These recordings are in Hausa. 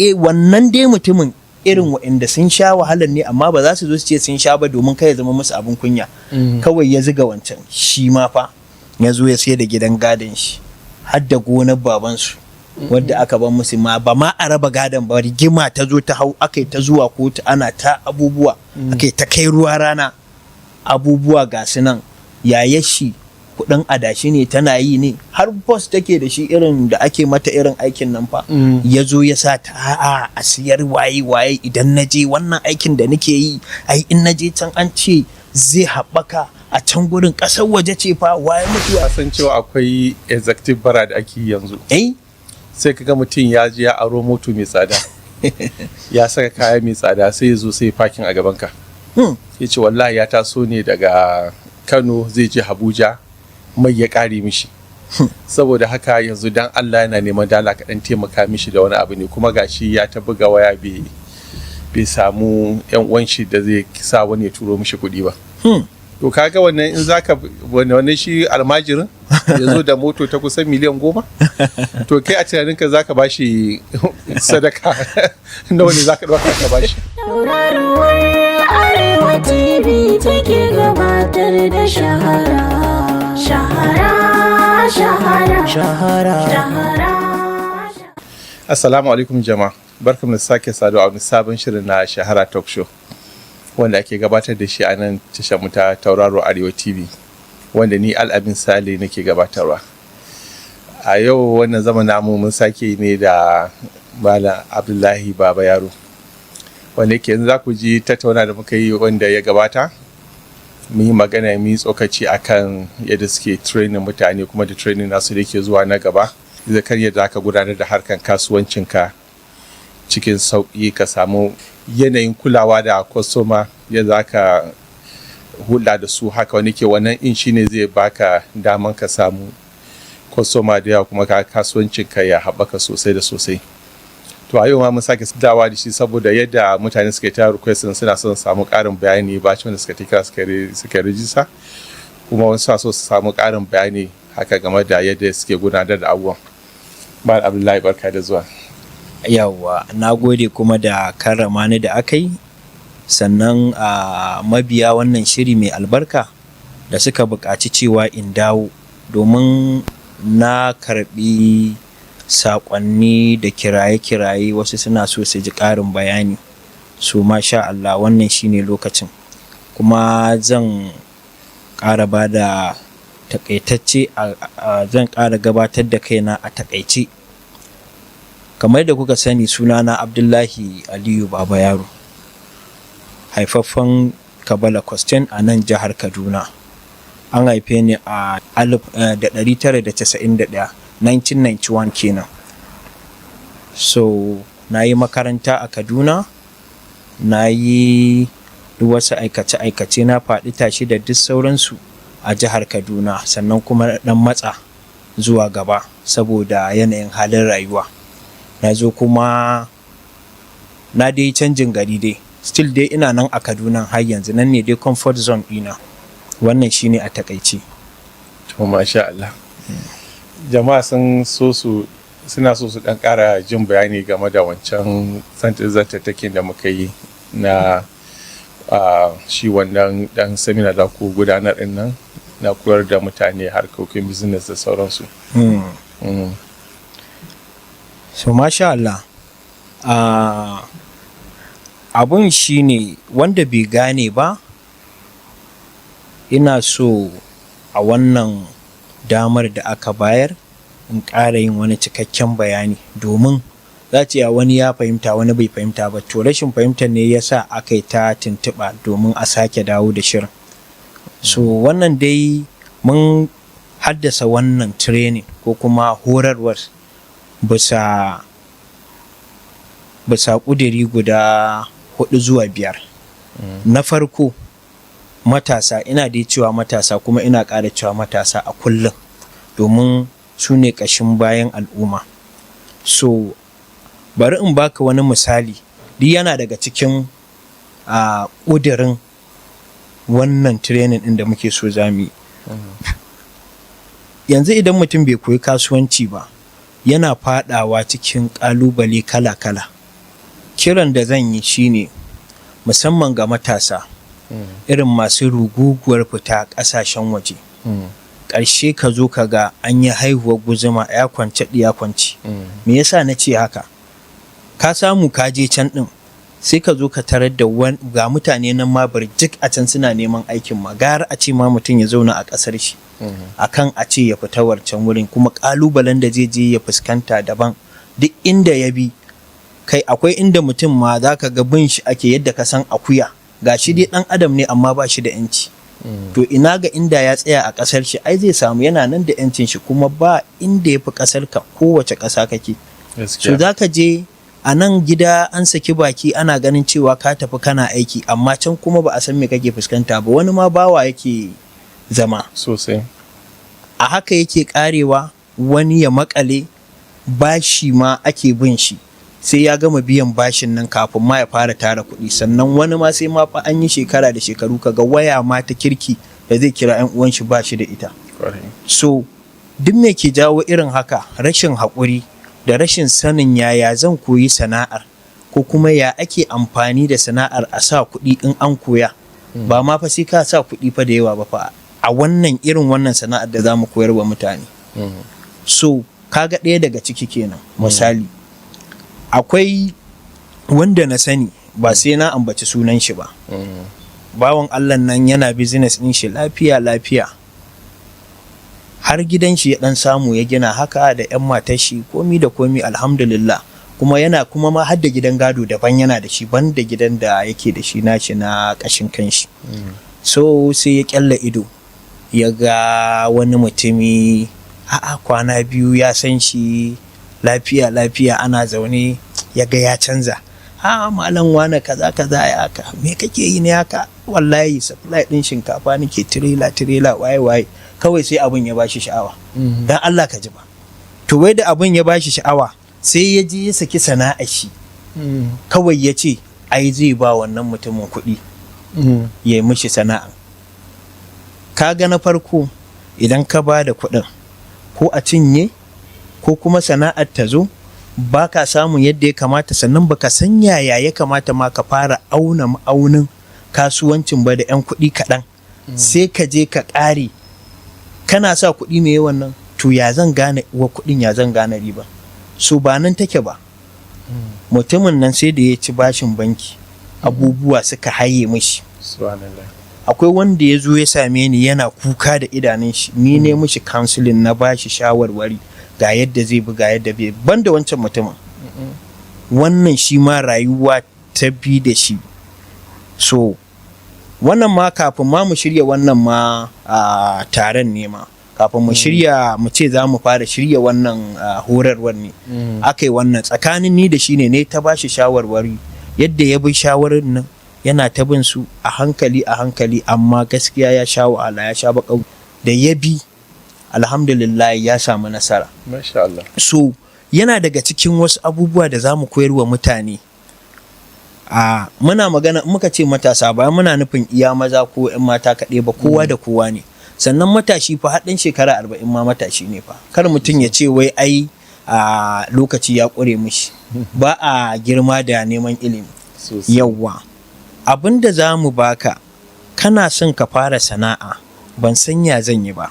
Wannan dai mutumin, irin waɗanda sun sha wahalar ne, amma ba za su zo su ce sun sha ba domin kai ya zama musu abin kunya. Kawai ya ziga wancan, shi ma fa ya zo ya sai da gidan gadon shi har da gonar babansu wadda aka ban musu, ma ba ma a raba gadon ba. Rigima ta zo ta hau, aka yi ta zuwa kotu, ana ta abubuwa, aka yi ta kai ruwa rana, abubuwa ga su nan. Yayar shi kudin adashi ne tana yi ne, har post take da shi irin da ake mata irin aikin nan fa. Ya zo ya sa ta, a'a, a siyar, waye waye, idan na je wannan aikin da nake yi, ai in na je can an ce zai haɓaka a can gurin, ƙasar waje ce fa, waye mutuwa. Ka san cewa akwai executive bara da ake yi yanzu? Eh. Sai ka ga mutum ya je ya aro moto mai tsada, ya saka kaya mai tsada, sai ya zo sai parking a gabanka. Ya ce wallahi ya taso ne daga Kano zai je Abuja, mai ya kare mishi, saboda haka yanzu dan Allah yana neman dala kaɗan taimaka mishi da wani abu ne, kuma gashi ya ta buga waya bai samu yan uwan shi da zai sa wani ya turo mishi kuɗi ba. To kaga wannan, in zaka wannan shi almajirin ya zo da moto ta kusan miliyan 10, to kai a tunaninka zaka bashi sadaka nawa ne zaka ɗauka ka bashi? Tauraruwar Arewa TV take gabatar da Shahara. Shahara, shahara, Shahara. Shahara. Assalamu alaikum jama'a. Barkamu da sake saduwa a wani sabon shirin na Shahara Talk Show, wanda ake gabatar da shi a nan tashar mu ta Tauraro Arewa TV, wanda ni Al'amin Sale nake gabatarwa. A yau wannan zama namu mun sake ne da Malam Abdullahi Baba Yaro, wanda yake yanzu za ku ji tattauna da muka yi wanda ya gabata. Mun yi magana, mun yi tsokaci akan yadda suke training mutane, kuma da training nasu da yake zuwa na gaba, da kan yadda aka gudanar da harkan kasuwancinka cikin sauƙi, ka samu yanayin kulawa da kwastoma, yadda aka hulɗa da su haka, wani ke wannan in shine zai baka daman ka samu kwastoma da yawa, kuma ka kasuwancinka ya haɓaka sosai da sosai. To a yau ma mun sake dawa da shi saboda yadda mutane suka ta request, suna son samu ƙarin bayani ba wanda suka kira suka rijista, kuma wasu so su samu ƙarin bayani haka game da yadda suke gudanar da abubuwan. Malam Abdullahi, barka da zuwa. Yawwa, na gode kuma da karrama ni da aka yi. Sannan a mabiya wannan shiri mai albarka da suka buƙaci cewa in dawo, domin na karɓi saƙonni da kiraye-kiraye, wasu suna so su ji ƙarin bayani. So masha Allah, wannan shine lokacin, kuma zan ƙara ba da takaitacce, zan ƙara gabatar da kaina a takaice. Kamar da kuka sani, sunana Abdullahi Aliyu Baba Yaro, haifaffen Kabala Kwastin a nan jihar Kaduna. An haife ni a 1991, 1991 kenan. So na yi makaranta a Kaduna, na yi duk wasu aikace-aikace, na faɗi tashi da duk sauransu a jihar Kaduna, sannan kuma ɗan matsa zuwa gaba saboda yanayin halin rayuwa. Na zo kuma na dai canjin gari dai, still dai ina nan a Kaduna har yanzu, nan ne dai comfort zone ɗina. Wannan shine a takaice. To masha Allah. Jama'a sun so su suna so su dan ƙara jin bayani game da wancan zantattakin da muka yi na shi wannan dan seminar da ku gudanar din nan na koyar da mutane harkokin business da sauransu. So masha Allah, abun shine wanda bai gane ba, ina so a wannan damar da aka bayar in ƙara yin wani cikakken bayani, domin za ta iya wani ya fahimta, wani bai fahimta ba. To rashin fahimtar ne ya sa aka yi ta tuntuɓa domin a sake dawo da shirin. So wannan dai mun haddasa wannan training ko kuma horarwar bisa ƙudiri guda hudu zuwa biyar. Na farko, matasa, ina dai cewa matasa kuma ina ƙara cewa matasa a kullum, domin su ne ƙashin bayan al'umma. So bari in baka wani misali, duk yana daga cikin a ƙudirin wannan training ɗin da muke so za mu yi. Yanzu idan mutum bai koyi kasuwanci ba, yana fadawa cikin ƙalubale kala-kala. Kiran da zan yi shine musamman ga matasa irin masu ruguguwar fita ƙasashen waje. Ƙarshe ka zo ka ga an yi haihuwar guzuma ya kwance ɗiya kwance. Me yasa na ce haka? Ka samu ka je can ɗin, sai ka zo ka tarar da ga mutane nan ma birjik a can suna neman aikin ma, gara a ce ma mutum ya zauna a ƙasar shi akan a ce ya fita wancan wurin, kuma ƙalubalen da zai je ya fuskanta daban. Duk inda ya bi kai, akwai inda mutum ma za ka ga bin shi ake yadda ka san akuya. Ga shi dai ɗan adam ne, amma ba shi da 'yanci. To ina ga inda ya tsaya a ƙasar shi, ai zai samu yana nan da 'yancin shi, kuma ba inda ya fi ƙasar ka, kowace ƙasa kake. So za ka je a nan gida an saki baki, ana ganin cewa ka tafi kana aiki, amma can kuma ba a san me kake fuskanta ba. Wani ma bawa yake zama. A haka yake karewa, wani ya makale bashi ma ake bin shi, sai ya gama biyan bashin nan kafin ma ya fara tara kuɗi. Sannan wani ma sai ma fa an yi shekara da shekaru, kaga waya ma ta kirki da zai kira 'yan uwan shi ba shi da ita. So duk me ke jawo irin haka? Rashin haƙuri da rashin sanin yaya zan koyi sana'ar, ko kuma ya ake amfani da sana'ar a sa kuɗi in an koya. Ba ma fa sai ka sa kuɗi fa da yawa ba fa a wannan irin wannan sana'ar da za mu koyar wa mutane. So kaga ɗaya daga ciki kenan. Misali, akwai wanda na sani, ba sai na ambaci sunan shi ba. Bawan Allah nan yana business ɗin shi lafiya lafiya, har gidan shi ya dan samu ya gina haka da 'yan matar shi, komi da komi alhamdulillah. Kuma yana kuma ma har da gidan gado daban yana da shi, ban da gidan da yake da shi nashi na kashin kanshi. So sai ya kyalla ido ya ga wani mutumi, a'a, kwana biyu ya san shi lafiya lafiya ana zaune, ya ga ya canza. "A malam wane, kaza kaza, ya haka, me kake yi ne haka?" "Wallahi supply din shinkafa nake, tirela tirela, waye waye." Kawai sai abin ya bashi sha'awa. Dan Allah ka ji ba. To wai da abin ya bashi sha'awa, sai ya je ya saki sana'ar shi, kawai ya ce ai zai ba wannan mutumin kuɗi ya yi mishi sana'a. Ka ga na farko, idan ka ba da kuɗin, ko a cinye ko kuma sana'ar ta zo ba ka samun yadda ya kamata, sannan baka san yaya ya kamata ma ka fara auna ma'aunin kasuwancin ba da 'yan kuɗi kaɗan, sai ka je ka ƙare kana sa kuɗi mai yawan nan. To ya zan gane wa kuɗin, ya zan gane riba? So ba nan take ba. Mutumin nan sai da ya ci bashin banki, abubuwa suka haye mishi. Subhanallah. Akwai wanda ya zo ya same ni yana kuka da idanun shi. Ni ne mishi counseling, na bashi shawarwari ga yadda zai bi, ga yadda bai. Banda wancan mutumin, wannan shi ma rayuwa ta bi da shi. So wannan ma kafin ma mu shirya wannan ma a taron ne ma, kafin mu shirya mu ce za mu fara shirya wannan horarwar ne aka yi wannan. Tsakanin ni da shi ne ne ta bashi shawarwari, yadda ya bi shawarar nan yana ta bin su a hankali a hankali, amma gaskiya ya sha wahala, ya sha baƙau. Da ya bi, alhamdulillah, ya samu nasara. Masha Allah. So yana daga cikin wasu abubuwa da za mu koyar wa mutane. A muna magana in muka ce matasa, ba muna nufin iya maza ko 'yan mata kaɗai ba, kowa da kowa ne. Sannan matashi fa haɗin shekara 40 ma matashi ne fa. Kar mutum ya ce wai ai a lokaci ya ƙure mishi. Ba a girma da neman ilimi. Sosai. Yawwa, abin da za mu baka, kana son ka fara sana'a, ban san ya zan yi ba,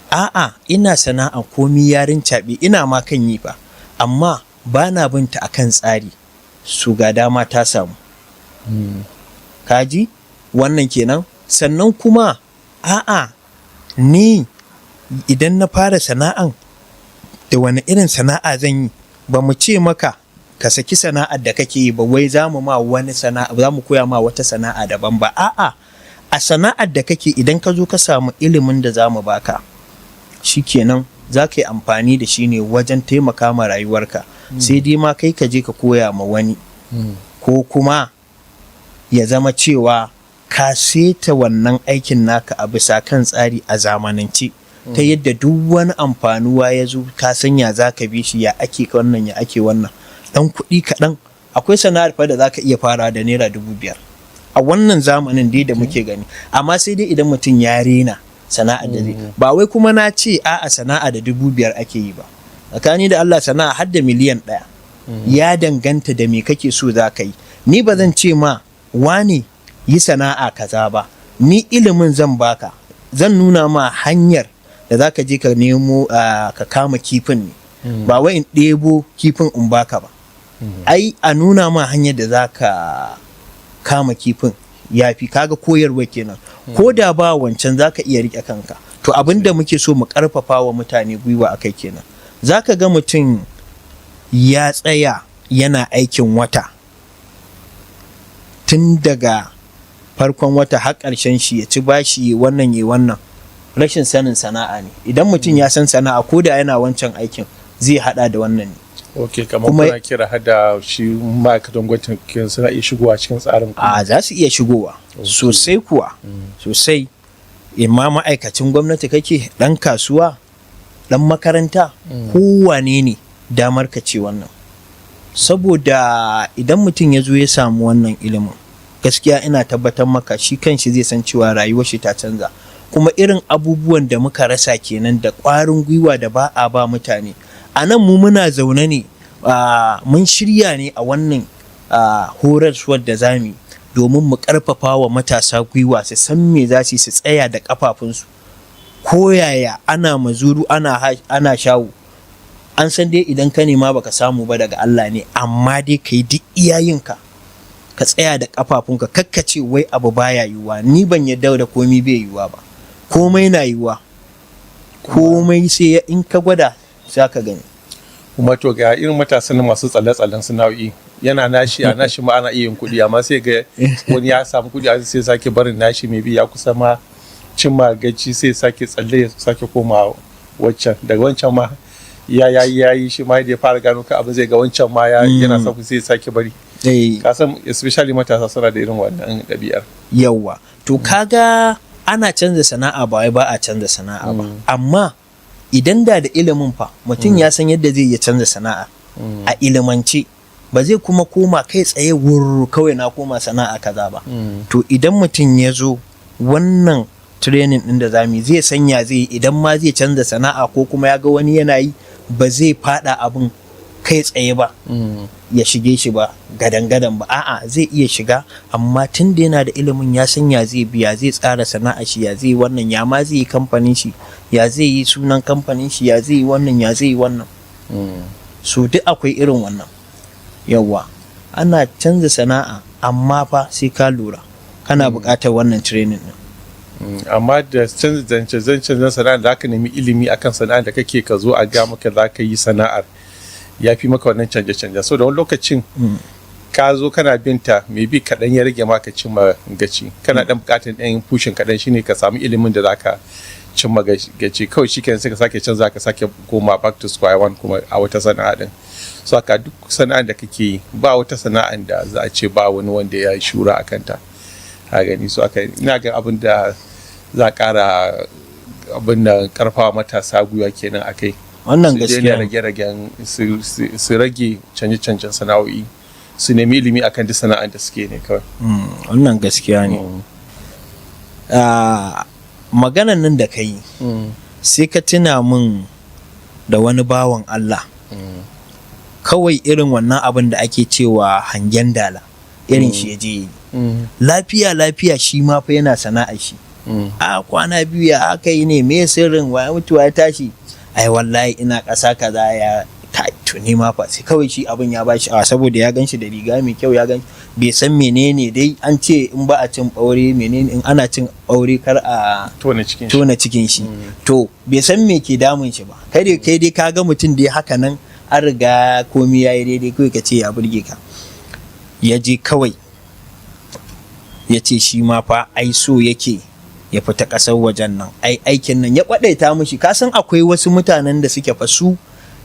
a'a ina sana'a komi yarin caɓe, ina ma kan yi fa, amma ba na binta akan tsari, su ga dama ta samu. Kaji wannan kenan. Sannan kuma a'a, ni idan na fara sana'an, da wani irin sana'a zan yi? Ba mu ce maka ka saki sana'ar da kake yi ba, wai za mu ma wani sana'a, za mu koya ma wata sana'a daban ba. A'a, a sana'ar da kake, idan ka zo ka samu ilimin da za mu baka, shikenan, za ka yi amfani da shi ne wajen taimaka ma rayuwarka. Sai dai ma kai ka je ka koya ma wani, ko kuma ya zama cewa ka seta wannan aikin naka a bisa kan tsari a zamanance, ta yadda duk wani amfanuwa ya zo ka sanya za ka bi shi, ya ake wannan, ya ake wannan. Dan kuɗi kaɗan, akwai sana'ar fa da za ka iya fara da ₦5,000 a wannan zamanin dai da muke gani. Amma sai dai idan mutum ya rena sana'ar da zai. Ba wai kuma na ce a'a sana'a da 5,000 ake yi ba. Tsakani da Allah, sana'a har da miliyan 1. Ya danganta da me kake so za ka yi. Ni ba zan ce ma wane yi sana'a kaza ba. Ni ilimin zan baka, zan nuna ma hanyar da za ka je ka nemo, ka kama kifin ne, ba wai in ɗebo kifin in baka ba. Ai a nuna ma hanyar da za ka kama kifin ya fi. Kaga koyarwa kenan. Ko da ba wancan, za ka iya riƙe kanka. To, abin da muke so mu ƙarfafa wa mutane gwiwa a kai kenan. Za ka ga mutum ya tsaya yana aikin wata, tun daga farkon wata har ƙarshen shi, ya ci bashi wannan ya wannan. Rashin sanin sana'a ne. Idan mutum ya san sana'a, ko da yana wancan aikin, zai hada da wannan ne. Ok, kamar kuna kira hada shi ma'aikatan gwamnati suna iya shigowa cikin tsarin? A, za su iya shigowa sosai kuwa, sosai. Imma ma'aikacin gwamnati kake, ɗan kasuwa, ɗan makaranta, kowane ne, damar ka ce wannan. Saboda idan mutum ya zo ya samu wannan ilimin, gaskiya ina tabbatar maka shi kanshi zai san cewa rayuwar shi ta canza. Kuma irin abubuwan da muka rasa kenan, da ƙwarin gwiwa da ba a ba mutane a nan. Mu muna zaune ne, mun shirya ne a wannan horaswar da zamu yi domin mu ƙarfafa wa matasa gwiwa su san me za su yi, su tsaya da ƙafafunsu. Ko yaya ana mazuru, ana shawo, an san dai idan ka nema baka samu ba, daga Allah ne, amma dai ka yi duk iyayenka ka tsaya da ƙafafunka. Kakkace wai abu baya yiwuwa. Ni ban yarda da komai bai yiwuwa ba. Komai na yiwuwa, komai sai in ka gwada za ka gani. Kuma to, ga irin matasan masu tsalle-tsallen sana'o'i, yana nashi, a nashi ma ana iya yin kuɗi, amma sai ga wani ya samu kuɗi a sai sake barin nashi, mai bi ya kusa ma cimma gaci, sai sake tsalle ya sake koma waccan. Daga wancan ma ya ya yi shi ma da ya fara gano ka abin, zai ga wancan ma ya yana sa sai sake bari. Ka san especially matasa suna da irin wannan ɗabi'ar. Yawa, to kaga ana canza sana'a, ba wai ba a canza sana'a ba, amma idan da ilimin fa, mutum ya san yadda zai iya canza sana'a a ilimance, ba zai kuma koma kai tsaye wur kawai na koma sana'a kaza ba. To, idan mutum ya zo wannan training din da zamu yi, zai sanya zai yi idan ma zai canza sana'a ko kuma ya ga wani yana yi, ba zai fada abin kai tsaye ba, ya shige shi ba gadan-gadan ba. A'a, zai iya shiga, amma tun da yana da ilimin, ya san ya zai biya, zai tsara sana'a shi, ya zai wannan, ya ma zai yi kamfanin shi, ya zai yi sunan kamfanin shi, ya zai yi wannan, ya zai yi wannan. So duk akwai irin wannan. Yawa, ana canza sana'a, amma fa sai ka lura kana buƙatar wannan training din. Amma da canza zance zancen sana'a da aka nemi ilimi akan sana'ar da kake, ka zo a ga maka za ka yi sana'ar, ya fi maka wannan canje-canje. So da wani lokacin ka zo kana binta, mai bi kaɗan ya rage maka cimma gaci, kana ɗan buƙatar ɗan pushin kaɗan, shine ka samu ilimin da za ka cimma gaci. Kawai shi kenan, sai ka sake canza, ka sake koma back to square one kuma a wata sana'a din. So haka duk sana'ar da kake yi, ba wata sana'ar da za a ce ba wani wanda ya yi shura a kanta a gani. So haka ina ga abin da za a ƙara, abin da karfawa matasa gwiwa kenan akai. Wannan Su daina gaskiya ne. Rage-ragen su rage canje-canjen sana'o'i, su nemi ilimi akan duk sana'ar da suke ne kawai. Wannan gaskiya ne. Maganan nan da ka yi, sai ka tuna min da wani bawan Allah. Kawai irin wannan abin da ake cewa hangen dala, irin shi ya je yi. Lafiya lafiya, shi ma fa yana sana'a shi. A kwana biyu, ya aka yi ne, me sirrin, wa mutuwa ya tashi, ai wallahi ina ƙasa kaza ya kai. To, ni ma fa sai kawai shi abin ya bashi a, saboda ya ganshi da riga mai kyau, ya gan, bai san menene dai an ce in ba a cin ɓaure, menene, in ana cin ɓaure kar a tona cikin shi. Tona cikin shi. To, bai san me ke damun shi ba. Kai dai ka ga mutum dai haka nan, an riga komi ya yi daidai, kawai ka ce ya burge ka. Ya je kawai ya ce shi ma fa ai so yake ya fita ƙasar wajen nan, ai aikin nan ya kwadaita mishi. Ka san akwai wasu mutanen da suke fa su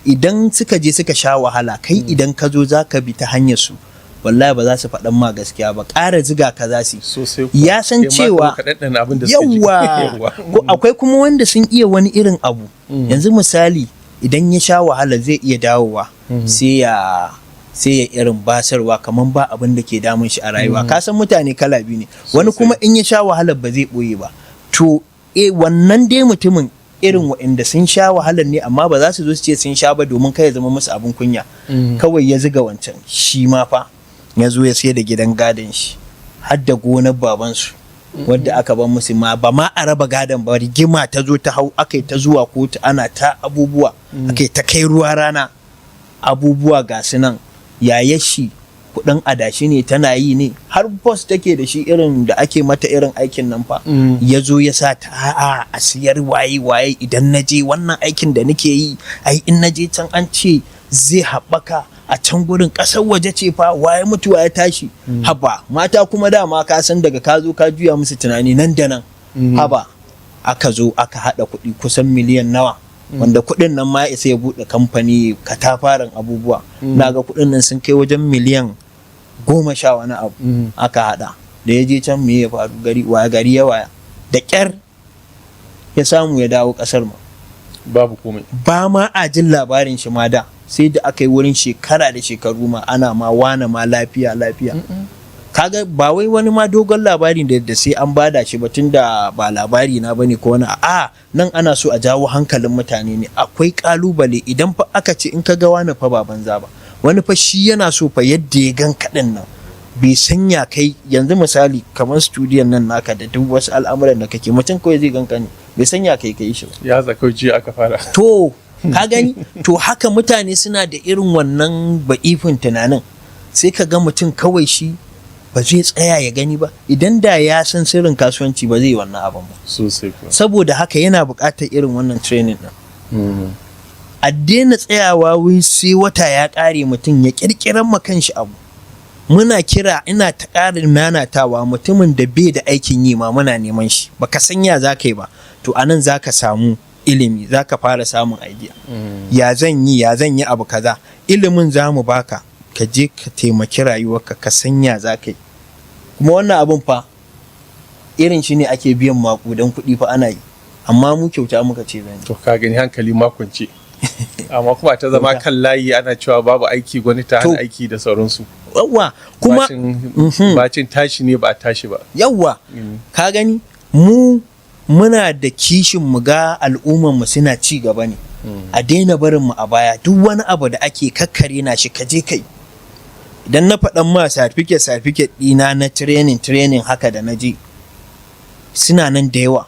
idan suka je suka sha wahala, kai idan ka zo za ka bi ta hanyar su, wallahi ba za su faɗan ma gaskiya ba, ƙara ziga ka za su yi. Sosai kuwa. Ya san Kai ma ka cewa zo ka ɗanɗana abin da suka ji. Yawwa. Yawwa. Ko akwai kuma wanda sun iya wani irin abu. Yanzu misali, idan ya sha wahala, zai iya dawowa, sai ya irin basarwa kamar ba abin da ke damun shi a rayuwa. Ka san mutane kala biyu ne. Wani Sosai. kuma in ya sha wahala ba zai boye ba. To, eh, wannan dai mutumin Irin waɗanda sun sha wahalar ne, amma ba za su zo su ce sun sha ba domin kai ya zama musu abin kunya. Kawai ya ziga wancan, shi ma fa ya zo ya sai da gidan gadon shi, har da gonar babansu wadda aka ban musu, ma ba ma a raba gadon ba. Rigima ta zo ta hau, aka yi ta zuwa kotu, ana ta abubuwa, aka yi ta kai ruwa rana, abubuwa ga su nan. Yayar shi kudin adashi ne tana yi ne, har post take da shi irin da ake mata irin aikin nan fa. Ya zo ya sa ta, a'a, a siyar, waye waye, idan na je wannan aikin da nake yi, ai in na je can an ce zai haɓaka a can gurin, ƙasar waje ce fa, waye mutuwa ya tashi. Haba mata kuma, dama ka san daga ka zo ka juya musu tunani nan da nan. Haba, aka zo aka haɗa kuɗi kusan miliyan nawa, wanda kuɗin nan ma ya isa ya buɗe kamfani katafaren abubuwa. Na ga kuɗin nan sun kai wajen miliyan 10 wani abu. Aka haɗa, da ya je can, me ya faru? Gari waya, gari ya waya, da ƙyar ya samu ya dawo ƙasar ma. Babu komai. Ba ma a jin labarin shi ma da, sai da aka yi wurin shekara da shekaru ma ana ma wane ma lafiya lafiya. Kaga ba wai wani ma dogon labari da sai an bada shi ba, tunda ba labari na bane ko wani a nan. Ana so a jawo hankalin mutane ne, akwai kalubale idan fa aka ce in ka ga wani fa ba banza ba, wani fa shi yana so fa yadda ya gan kaɗin nan bai sanya kai. Yanzu misali kamar studiyon nan naka da duk wasu al'amuran da kake, mutum kawai zai ganka ne, bai sanya kai kai shi ba. Ya zaka jiya aka fara. To ka gani, to haka mutane suna da irin wannan ba'ifin tunanin. Sai ka ga mutum kawai shi ba zai tsaya ya gani ba. Idan da ya san sirrin kasuwanci, ba zai yi wannan abin ba. Sosai kuwa. Saboda haka yana buƙatar irin wannan training din. A daina tsayawa wai sai wata ya ƙare mutum ya ƙirƙirar ma kanshi abu. Muna kira, ina ta ƙarin nanatawa, mutumin da bai da aikin yi ma muna neman shi. Baka san ya za ka yi ba, to anan za ka samu ilimi, za ka fara samun idea, ya zan yi, ya zan yi abu kaza. Ilimin za mu baka, ka je ka taimaki rayuwarka, ka san ya za ka yi. Kuma wannan abun fa irin shi ne ake biyan maƙudan kuɗi fa ana yi, amma mu kyauta muka ce zan yi. To ka gani, hankali makwance, amma kuma ta zama kan layi ana cewa babu aiki, gwamnati ta hana aiki da sauransu. Yawwa, kuma Bacin tashi ne ba a tashi ba. Yawwa, ka gani, mu muna da kishin mu ga al'umman mu suna ci gaba ne, a daina barin mu a baya. Duk wani abu da ake kakkare na shi, ka je kai. Idan na faɗan ma certificate ɗina na training haka da na je, suna nan da yawa.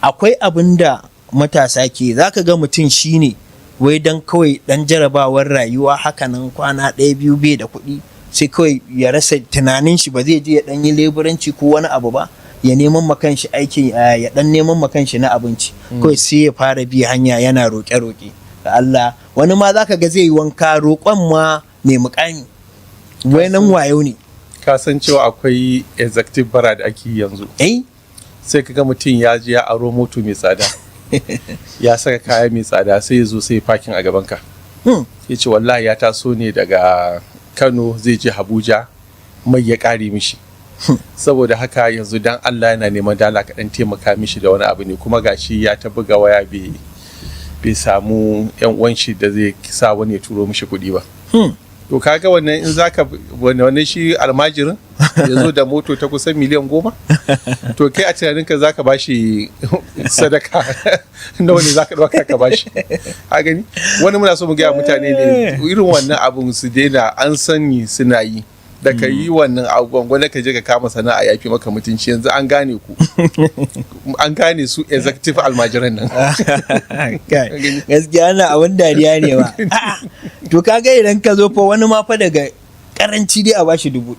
Akwai abin da matasa ke, za ka ga mutum shine wai dan kawai dan jarabawar rayuwa haka nan, kwana ɗaya biyu bai da kuɗi, sai kawai ya rasa tunanin shi, ba zai je ya dan yi leburanci ko wani abu ba, ya neman ma kanshi aikin, ya dan neman ma kanshi na abinci. Kawai sai ya fara bi hanya yana roƙe-roƙe ga Allah. Wani ma zaka ga zai yi wanka roƙon ma mai mukami, wai nan wayo ne. Ka san cewa akwai executive bara da ake yi yanzu? Eh. Sai ka ga mutum ya je ya aro moto mai tsada, ya saka kaya mai tsada, sai ya zo sai parking a gabanka. Ya ce wallahi ya taso ne daga Kano zai je Abuja, mai ya kare mishi, saboda haka yanzu dan Allah yana neman dala kaɗan taimaka mishi da wani abu ne. Kuma gashi ya ta buga waya, bai samu yan uwan shi da zai sa wani ya turo mishi kuɗi ba. To kaga wannan, in zaka wannan shi almajirin ya zo da moto ta kusan miliyan 10, to kai a tunaninka zaka bashi sadaka nawa ne zaka ɗauka ka bashi? A gani, wani muna so mu gaya mutane ne irin wannan abun su daina. An sani suna yi, da ka yi wannan abubuwan gwanda ka je ka kama sana'a, ya fi maka mutunci. Yanzu an gane ku, an gane su executive almajiran nan. Gaskiya ana abin dariya ne ba. To kaga idan ka zo fa, wani ma fa daga karanci dai a bashi 1000,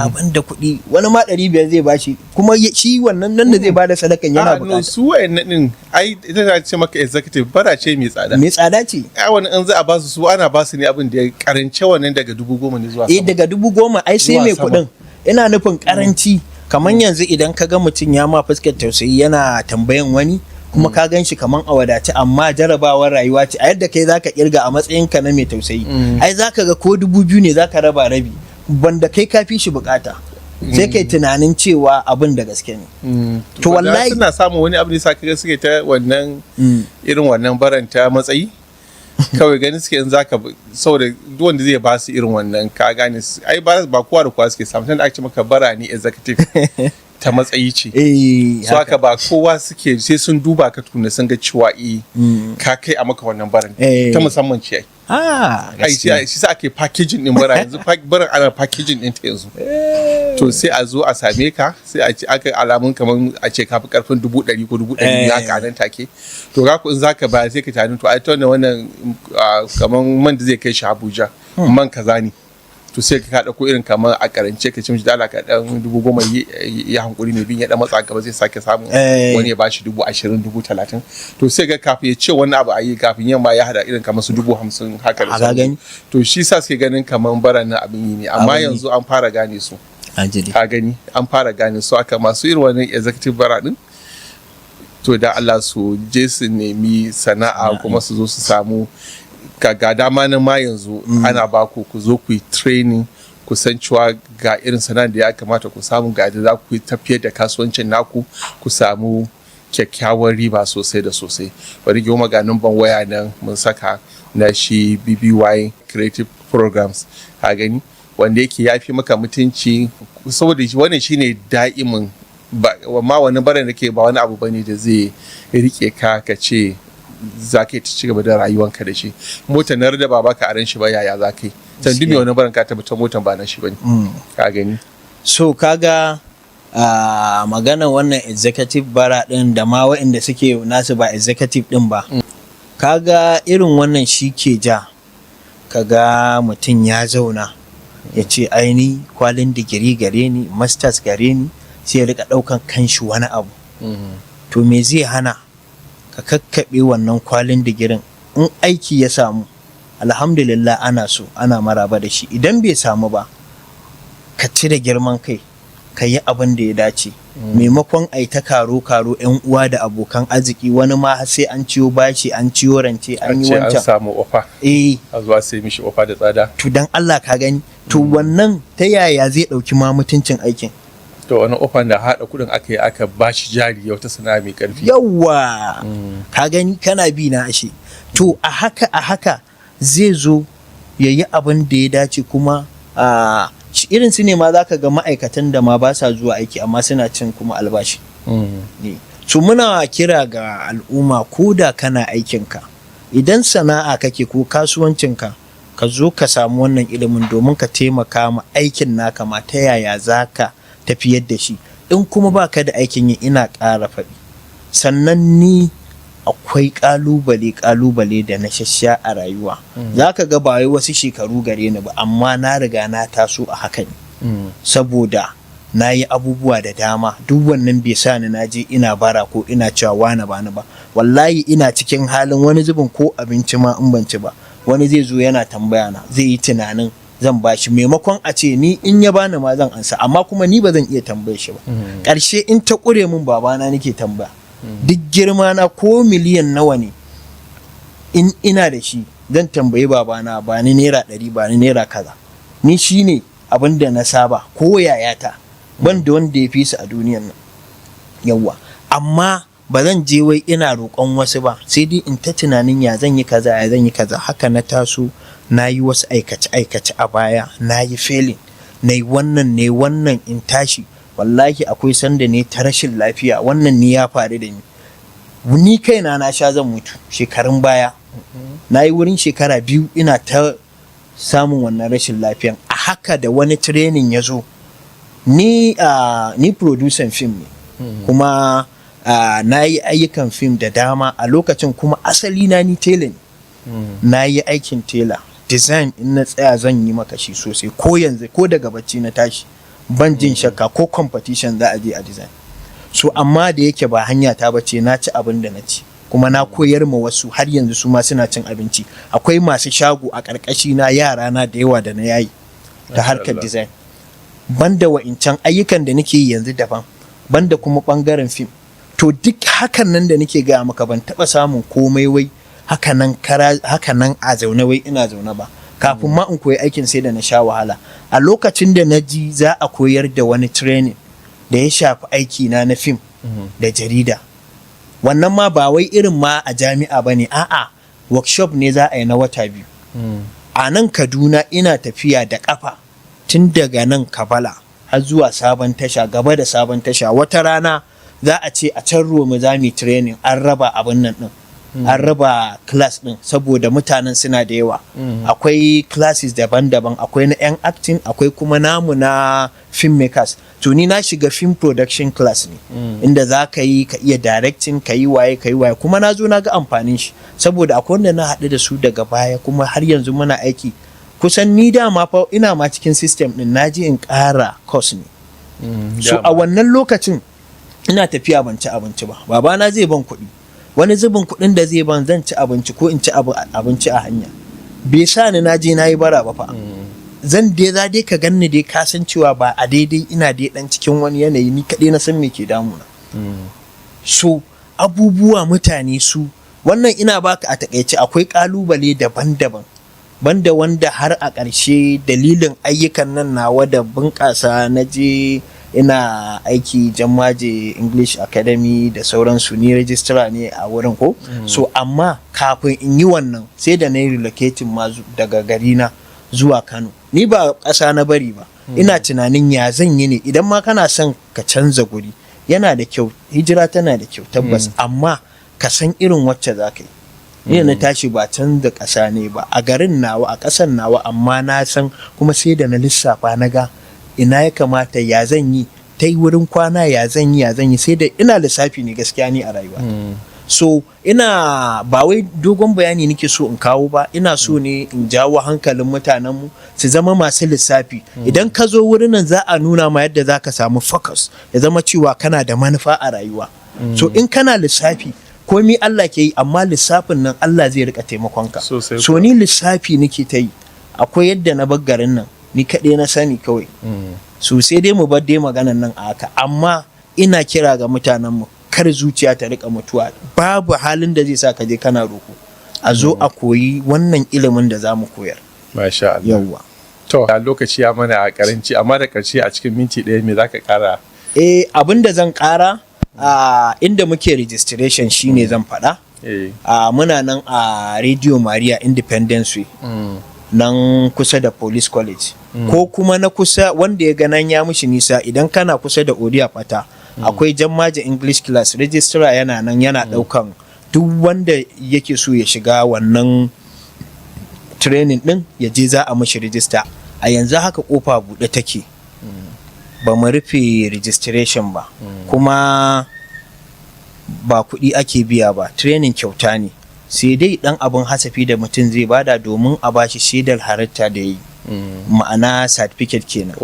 abin da kuɗi, wani ma 500 zai bashi, kuma shi wannan nan da zai bada sadakan yana bukata. Su wayannan din ai ita ta ce maka executive bara ce mai tsada. Mai tsada ce. Ai wani in za a basu, su ana basu ne abin da ya karance wannan daga 10,000 ne zuwa Eh, daga 10,000 ai sai mai kuɗin. Ina nufin karanci kamar yanzu idan ka ga mutum ya ma fuskar tausayi yana tambayan wani, kuma ka gan shi kaman a wadace, amma jarabawar rayuwa ce, a yadda kai zaka kirga a matsayinka na mai tausayi, ai zaka ga ko 2000 ne zaka raba rabi, banda kai ka fi shi bukata, sai kai tunanin cewa abin da gaske ne. To wallahi suna samun wani abu ne sa kaga suke ta wannan irin wannan baranta matsayi. Kawai ganin suke in zaka, saboda duk wanda zai ba su irin wannan, ka gane, ai ba kowa da kowa suke samu. Tunda aka ce maka bara ne executive. Ta matsayi ce. Eh. So haka ba kowa suke, sai sun duba ka tuna, sun ga cewa eh, ka kai a maka wannan baran. Ta musamman ce ai. Ah, Ai shi sa ake packaging din bara yanzu, baran ana packaging din ta yanzu. To sai a zo a same ka, sai a ce aka alamun kamar a ce ka fi karfin 100,000 ko 200,000 haka nan take. To ga ku in zaka bayar, sai ka tani, to ai ta wannan, kamar man da zai kai shi Abuja, man kaza ne. To sai ka ɗauko irin kamar a karance, ka ce mishi da Allah ka dan 10,000, ya hankuri, mai bin ya dan matsa gaba zai sake samun wani ya bashi 20,000, 30,000. To sai ga kafin ya ce wani abu a yi, kafin yamma ya hada irin kamar su 50,000 haka da A ka gani? To shi sa suke ganin kamar baran nan abin yi ne, amma Abin yi. yanzu an fara gane su. Ajali. Ka gani, an fara gane su. Aka masu irin wannan executive bara din, to da Allah su je su nemi sana'a, kuma su zo su samu ga dama nan ma yanzu ana ba ku, ku zo ku yi training, ku san cewa ga irin sana'ar da ya kamata ku samu, ga da za ku yi tafiyar da kasuwancin naku, ku samu kyakkyawar riba sosai da sosai. Bari goma ga numban waya nan mun saka na shi BBY Creative Programs, ka gani, wanda yake ya fi maka mutunci, saboda wannan shine da'imin ba ma wani baran da ke ba wani abu bane da zai rike ka, ka ce za ka yi ta ci gaba da rayuwanka da shi. Motar na da ba baka aran shi ba, yaya za ka yi can duk mai wani baran ka tabbatar motar ba na shi bane, ka gani. So kaga a magana wannan executive bara din da ma waɗanda suke nasu ba executive din ba, kaga irin wannan shi ke ja kaga mutum ya zauna ya ce aini kwalin digiri gare ni, masters gare ni, sai ya rika ɗaukan kanshi wani abu. To me zai hana ka kakkaɓe wannan kwalin digirin? In aiki ya samu, alhamdulillah, ana so, ana maraba da shi. Idan bai samu ba, ka cire girman kai, ka yi abin da ya dace, maimakon ai ta karo karo yan uwa da abokan arziki, wani ma har sai an ciyo bashi, an ciyo rance, an yi ce an wancan. Samu ofa, a zuwa sai mishi ofa da tsada. To dan Allah ka gani, to wannan ta yaya zai ɗauki ma mutuncin aikin? To wani ofan da haɗa kuɗin aka yi, aka bashi jari ya wata sana'a mai ƙarfi. Yawwa, ka gani, kana bi na ashe. To a haka a haka zai zo ya yi abin da ya dace. Kuma a irin su ne ma za ka ga ma'aikatan da ma ba sa zuwa aiki amma suna cin kuma albashi ne. So muna kira ga al'umma, ko da kana aikinka, idan sana'a kake ko kasuwancinka, ka zo ka samu wannan ilimin domin ka taimaka ma aikin naka ma, ta yaya za ka tafiyar da shi. In kuma baka da aikin yi, ina ƙara faɗi, sannan ni akwai ƙalubale ƙalubale da na shasha a rayuwa. Za ka ga ba wai wasu shekaru gare ni ba, amma na riga na taso a haka ne, saboda na yi abubuwa da dama. Duk wannan bai sa ni na je ina bara ko ina cewa wane bani ba. Wallahi ina cikin halin wani zubin ko abinci ma in ban ci ba, wani zai zo yana tambaya na, zai yi tunanin zan bashi, maimakon a ce ni in ya bani ma zan ansa, amma kuma ni ba zan iya tambaye shi ba. Ƙarshe in ta ƙure min, babana nake tambaya. Duk girma na, ko miliyan nawa ne in ina da shi, zan tambayi babana, ba ni naira 100, ba ni naira kaza. Ni shine abin da na saba, ko yayata, ban da wanda ya fi su a duniyan nan. Yawwa, amma ba zan je wai ina roƙon wasu ba, sai dai in ta tunanin ya zan yi kaza, ya zan yi kaza. Haka na taso, na yi wasu aikace aikace a baya, na yi failing, na yi wannan ne wannan, in tashi. Wallahi akwai sanda ne ta rashin lafiya, wannan ne ya faru da ni, ni kaina na sha zan mutu shekarun baya. Na yi wurin shekara 2 ina ta samun wannan rashin lafiyan. A haka da wani training ya zo, ni producer film ne, kuma na yi ayyukan film da dama a lokacin. Kuma asali na ni tela ne, na yi aikin tela design. In na tsaya zan yi maka shi sosai, ko yanzu ko daga bacci na tashi, ban jin shakka ko competition za a je a design. So amma da yake ba hanya ta bace, na ci abin da na ci, kuma na koyar ma wasu, har yanzu su ma suna cin abinci. Akwai masu shago a ƙarƙashi na, yara na da yawa da na yayi ta harkar Allah. design, banda wa'incan ayyukan da nake yi yanzu daban, banda kuma bangaren fim. To duk hakan nan da nake gaya maka, ban taɓa samun komai wai haka nan kara haka nan a zaune, wai ina zaune ba. Kafin ma in koyi aikin sai da na sha wahala. A lokacin da na ji za a koyar da wani training da ya shafi aiki na na fim da jarida, wannan ma ba wai irin ma a jami'a ba ne, a'a, workshop ne za a yi na wata 2 a nan Kaduna. Ina tafiya da kafa tun daga nan Kabala. Har zuwa Sabon Tasha, gaba da Sabon Tasha. Wata rana za a ce a can Roma za mu yi training, an raba abin nan din, an raba class din saboda mutanen suna da yawa. Akwai classes daban-daban, akwai na 'yan acting, akwai kuma namu na filmmakers. To, ni na shiga film production class ne, inda za ka yi, ka iya directing, ka yi waye, ka yi waye. Kuma na zo na ga amfanin shi, saboda akwai wanda na haɗu da su daga baya, kuma har yanzu muna aiki. Kusan ni dama fa ina ma cikin system din, na je in ƙara course ne. So a wannan lokacin ina tafiya, ban ci abinci ba. Babana zai ban kuɗi, wani zubin kuɗin da zai ban, zan ci abinci ko in ci abinci a hanya. Bai sa ni na je na yi bara ba fa. Zan dai za dai ka ganni dai, ka san cewa ba a daidai, ina dai dan cikin wani yanayi, ni kaɗai na san me ke damuna. So abubuwa mutane su wannan, ina baka a takaice, akwai kalubale daban-daban, banda wanda har a ƙarshe dalilin ayyukan nan nawa da bunƙasa, na je ina aiki Jammaje English Academy da sauransu, ni registrar ne a wurin ko. So amma kafin in yi wannan, sai da na yi relocating ma daga garina zuwa Kano. Ni ba ƙasa na bari ba, ina tunanin ya zan yi ne. Idan ma kana son ka canza guri, yana da kyau, hijira tana da kyau tabbas, amma ka san irin wacce za ka yi. Ni da na tashi, ba canza ƙasa ne ba, a garin nawa, a ƙasan nawa, amma na san kuma sai da na lissafa, na ga ina ya kamata, ya zan yi ta yi wurin kwana, ya zan yi, ya zan yi, sai da ina lissafi ne gaskiya ni a rayuwa. So ina ba wai dogon bayani nake so in kawo ba, ina so ne in jawo hankalin mutanenmu su zama masu lissafi. Idan ka zo wurin nan, za a nuna ma yadda za ka samu focus, ya zama cewa kana da manufa a rayuwa. So in kana lissafi, komi Allah ke yi, amma lissafin nan Allah zai rika taimakonka. Sosai So kuwa. ni lissafi nake ta yi. Akwai yadda na bar garin nan, ni kaɗai na sani kawai. So sai dai mu bar dai maganan nan a haka, amma ina kira ga mutanenmu, kar zuciya ta rika mutuwa. Babu halin da zai sa ka je kana roko. A zo a koyi wannan ilimin da za mu koyar. Masha Allah. Yawwa. To, a lokaci ya mana a karanci, amma da karshe a cikin minti 1, me zaka kara? Eh, abin da zan kara, a inda muke registration shine zan faɗa. A muna nan a Radio Maria, Independence Way, nan kusa da Police College, ko kuma na kusa, wanda ya ga nan ya mushi nisa, idan kana kusa da Odi Apata, akwai Jammaje English class, registrar yana nan, yana daukan duk wanda yake so ya shiga wannan training din, ya je, za a mishi register. A yanzu haka kofa buɗe take, ba mu rufe registration ba, kuma ba kuɗi ake biya ba, training kyauta ne, sai dai ɗan abin hasafi da mutum zai bada domin a bashi shaidar halatta da yi, ma'ana certificate kenan.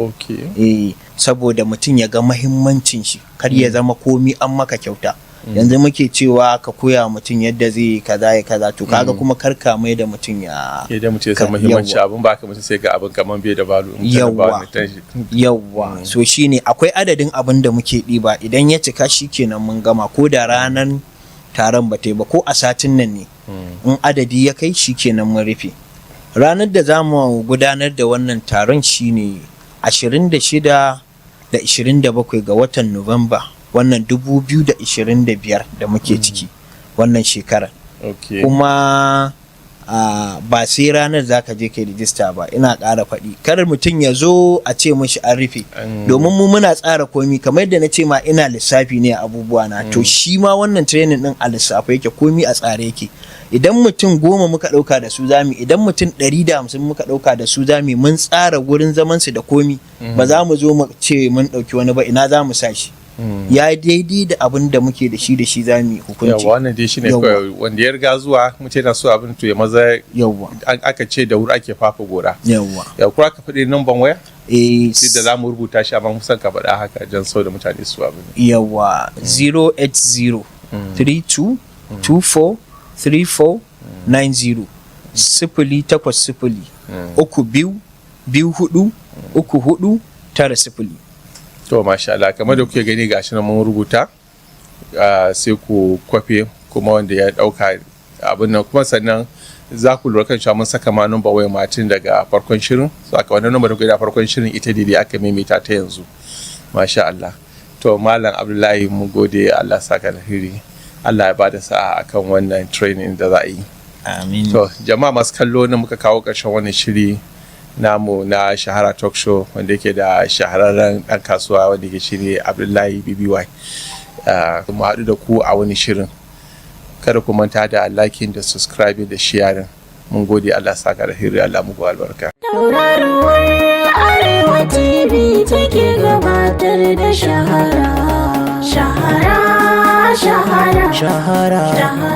Eh, saboda mutum ya ga mahimmancin shi, kar ya zama komi an maka kyauta. Yanzu muke cewa ka koya mutum yadda zai yi kaza ya kaza, to kaga kuma kar ka mai da mutum ya Idan mutum ya san muhimmanci abin ba ka, mutum sai ga abin kaman bai da value in mutum ba Yawwa. wani tashi. Yawwa. So shine akwai adadin abin da muke ɗiba, idan ya cika shi kenan mun gama, ko da ranar taron ba ta yi ba, ko a satin nan ne, in adadi ya kai, shi kenan mun rufe. Ranar da za mu gudanar da wannan taron shine 26 da 27 ga watan Nuwamba, wannan 2025 da muke ciki, wannan shekarar. Kuma ba sai ranar za ka je kai rijista ba. Ina ƙara faɗi, kar mutum ya zo a ce mishi an rufe, domin mu muna tsara komi. Kamar yadda na ce ma, ina lissafi ne a abubuwa na, to shi ma wannan training din a lissafa yake, komi a tsare yake. Idan mutum 10 muka ɗauka, da su zami. Idan mutum 150 muka ɗauka, da su zami. Mun tsara gurin zaman su da komi. Ba za mu zo mu ce mun ɗauki wani ba, ina za mu sa shi? Ya daidai da abin da muke da shi, da shi za mu yi hukunci. Yawwa, wannan dai shine Yawwa. kawai, wanda ya riga zuwa, mutum yana so abin, to ya maza. Aka ce da wuri ake fafa gora. Ya kura ka faɗi namban waya, sai da za mu rubuta shi, amma musan ka faɗa haka don sau da mutane su abin. Yawa, 080 32 24 34 90, 08032243490. To, masha Allah, kamar da kuke gani, gashi nan mun rubuta, sai ku kwafe, kuma wanda ya dauka abin nan kuma, sannan za ku lura kan cewa mun saka ma number wayar matin daga farkon shirin. So aka wannan number da kuke da farkon shirin, ita daidai aka maimaita ta yanzu. Masha Allah. To, Malam Abdullahi, mun gode, Allah saka alheri, Allah ya bada sa'a akan wannan training da za a yi. Amin. To, jama'a masu kallo, na muka kawo ƙarshen wannan shiri. Namu na Shahara Talk Show, wanda yake da shahararren ɗan kasuwa, wanda yake shine Abdullahi BBY. Mu haɗu da ku a wani shirin. Kada ku manta da liking da subscribing da sharing. Mun gode, Allah saka da alheri, Allah muku albarka. Tauraruwar Arewa TV take gabatar da Shahara. Shahara, shahara, Shahara. Shahara.